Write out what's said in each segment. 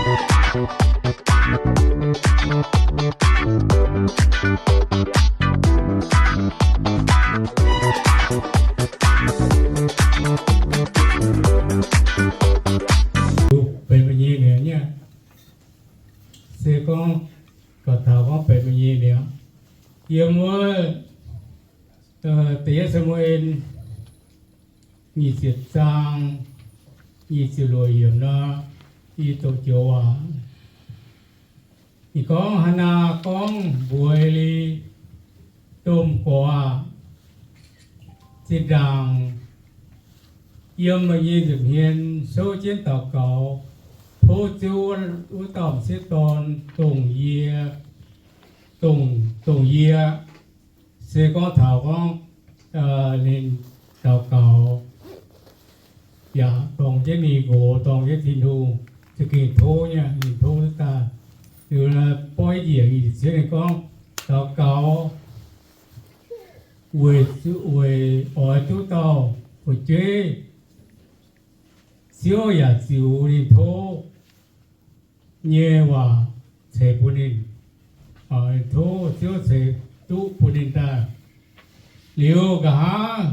Benx mbuo nyei nyanc nyei, se gorngv gorqv taux gorngv benx mbuo nyei nyanc. Yiem wuov Da'yietv Saa^mu^en nyic ziepc zaang nyic ziepc luoqc yiemc nor, yie doqc joux waac. Ninh gorngv, Hannaa gorngv mbuox Eli, Domh Gorx aah! Zinh ndaangc yiem meih nyei nza'hmien souv jienv daux gaux, tov Ziouv wuov dauh m'sieqv dorn dongh yie, dongh, dongh yie. Se gorngv taux gorngv ninh daux gaux yaac dorng jienv ninh nqox, dorng jienv Tin-Hungh, za'gengh tov nyei, ninh tov daaih. Liuz borv i njiec, ninh gorngv, daux gaux weic, weic oix duqv dauh fu'jueiv, Ziouv yaac ziux ninh tov nyei waac ceix bun ninh. Tov Ziouv ceix duqv bun ninh daaih. Liuz nqa'haav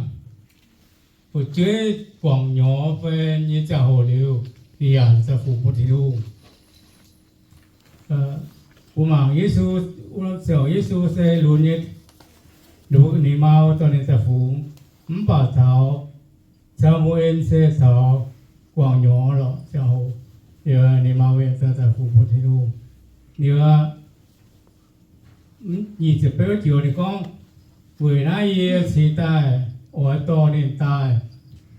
fu'jueiv guangc nyorx fai nyei ziangh hoc liuz, ninh yaac daaih fungx bun Tin-Hungh. Mbuo mangc Yesu, ziouc Yesu se lunx nyei, ninh maa dorh ninh daaih fungx. Mv baac taux Saa^mu^en se caux guangc nyorx lorqc ziangh hoc, ninh maa daaih fungx bun Tin-Hungh. Liuz nyic ziepc betv joux ninh gorngv, weic naaiv yie cingx daaih oix dorh ninh daaih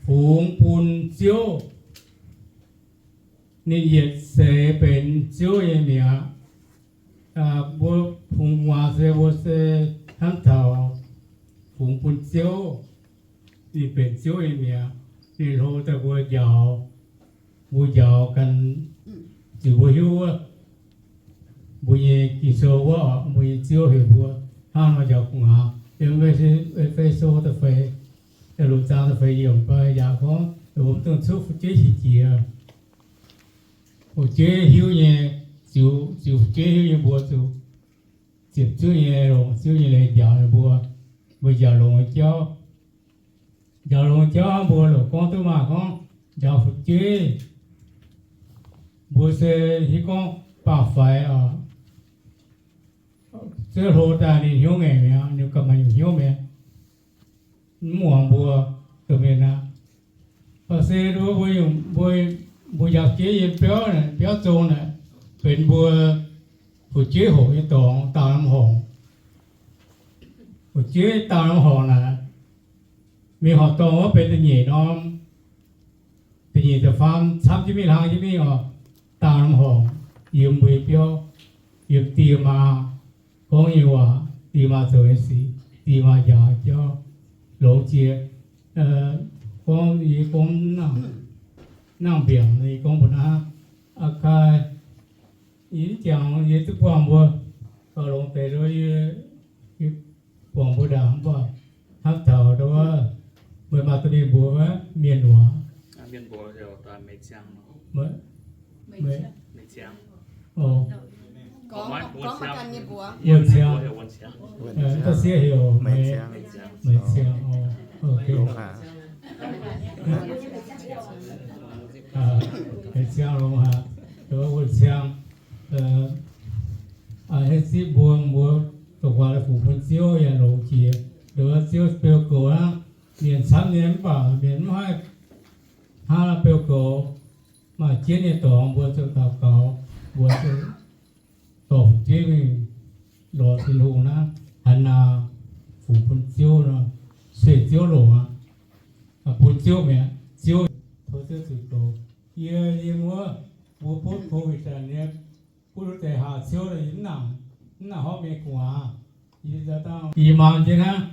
fungx bun Ziouv. Ninh yietc seix benx Ziouv nyei mi'aqv. Mbuo fungx gu'nguaaz se mbuo se hnamv taux fungx bun Ziouv. Ninh benx Ziouv nyei mi'aqv. Ninh hlo daaih mbuo njaaux, mbuo njaaux ganh zuqc mbuo hiuv wuov, mbuo nyei Ging-Sou wuov, mbuo nyei Ziouv heuc mbuo hnangv nor njaaux gu'nguaaz. Yiem E^fe^so da'feix, loz-zaang da'feix yiemc fai yaac gorngv, mbuo mv dungx cuqv fu'jueiv qiex jiez. Fu'jueiv hiuv nyei, ziux, ziux fu'jueiv hiuv nyei mbuo zuqc ziepc zuoqv nyei longc Ziouv nyei leiz njaaux ninh mbuo, mbuo njaaux longx nyei jauv. Njaaux longx nyei jauv mbuo longc gorngv duqv maah! Gorngv njaaux fu'jueiv, mbuo se hiuv gorngv baamh faix oc. Zuov hlo daaih ninh hnyouv ngaengc mi'aqv, ninh ganh maaih nyungc hnyouv mi'aqv. Mv muangx mbuo domh mienh aqv. Baac se mbuo, mbuo, mbuo njaaux fu'jueiv yiem biauv, biauv zong naaic, benx mbuo fu'jueiv hoqc nyei dorngx daauh norm horngc. Fu'jueiv daauh norm horngc naaic, mingh horqc dorngh wuov benx da'nyeic norm, da'nyeic da'faam camv jienv mingh, hlang jienv mingh oc. Daauh norm horngc yiem mbuo nyei biauv, yiem die maa gorngv nyei waac, die maa zoux nyei sic, die maa njaaux nyei jauv, longx jiex. Gorngv yie gorngv nangh mbiaangc, yie gorngv mbuo naaiv, aa, kai, yie mv jangx, yie duqv buangh mbuo, gauh longx deix, yie buangh mbuo ndaangc, mv baac hnamv taux wuov, meih maaih domh mienh mbuox wuov mienh waac. Wuonh Ciang, mv daaih sieqv heuc Meih Ciang, Meih Ciang, Meih Ciang longx haic, Wuonh Ciang. Aa, hietv zipv mbuo, mbuo doqc waac la'fungc bun Ziouv yaac longx jiex. Nduov Ziouv beu goux aqv. Mienh camv nyei mv baac mienh mv haih hnangv beu goux. Maaih jienv nyei dorngx mbuo zoux daux gaux, mbuo zoux dorh fu'jueiv mingh lorz Tin-Hungh naaiv, Hannaa fungx bun Ziouv nor, sueih Ziouv longx aqv. Bun Ziouv mi'aqv, Ziouv, tov Ziouv zuqc goux. Yie, yie wuov, mbuo butv COVID daaih nyei, butv deix haac ciouv, yie mv nangc, mv nangc hopv mienh gu'nguaaz. Yie maan jienv hnangv,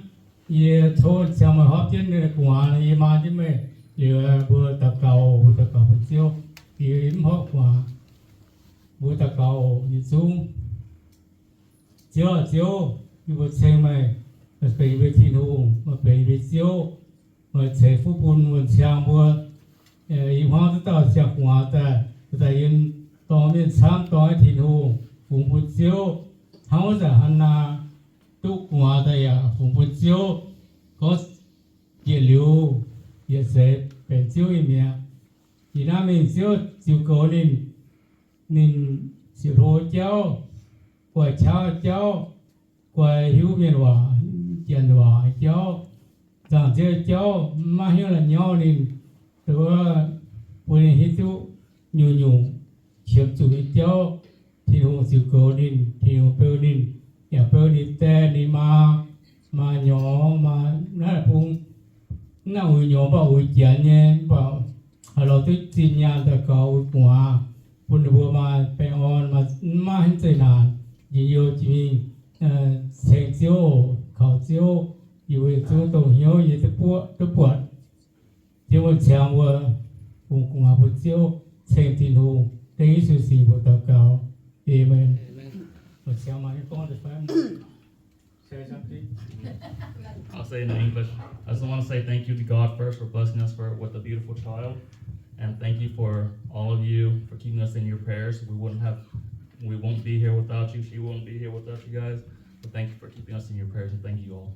yie tov ziangh meih hopv jienv gu'nguaaz, yie maan jienv meih. Liuz mbuo daux gaux, mbuo daux gaux bun Ziouv. Yie mv hopv gu'nguaaz. Mbuo daux gaux oc, yietc zungv. Ziouv, Ziouv, yie mbuo ceng meih, meih benx yie mbuo Tin-Hungh, meih benx yie mbuo Ziouv. Meih ceix fuqv bun Wuonh Ciang mbuo, yie hmuangv duqv dauh ziangh gu'nguaaz daaih, daaih yiem dorngx mienh camv, dorngx nyei Tin-Hungh, fungx bun Ziouv. Hnangv wuov zanc Hannaa duqv gu'nguaaz daaih yaac fungx bun Ziouv. Gorngv yietc liuz yietc seix benx Ziouv nyei mi'aqv. Ih hnangv mingh Ziouv ziux goux ninh, ninh ziouc hlo jauv, guaix qaqv jauv, guaix hiuv mienh waac, janx waac jauv, zaangc Ziouv jauv, maiv hiuv la'nyauv ninh, bun ninh hiuv duqv nyungc-nyungc qiemx zuqc nyei jauv. Tin-Hungh ziux goux ninh, Tin-Hungh beu ninh, yaac beu ninh die ninh maa, maa nyorx, maa naaiv bung, mv nangc uix nyorx mv baac uix janx nyei, mv baac haih lorz duqv zinh nyaanh daaih gaux uix gu'nguaaz, bun ninh mbuo maaih baengh orn, maaih, maiv haaix nyungc zeqc naanc, njien-youh jiex mingh ceng Ziouv, kaux Ziouv, yie mbuo yietc zungv dongh hnyouv nyei duqv buatc, duqv buatc Ziouv muoz-ciang mbuo fungx gu'nguaaz bun Ziouv, ceng Tin-Hungh, dengv Yesu nyei mingh mbuo daux gaux. Aamen. Muoz-ciang maaih gorngv deix fai? Say something. I'll say it in English. I just want to say thank you to God first for blessing us for, with a beautiful child. And thank you for all of you for keeping us in your prayers. We wouldn't have, we won't be here without you. She won't be here without you guys. But thank you for keeping us in your prayers, and thank you all.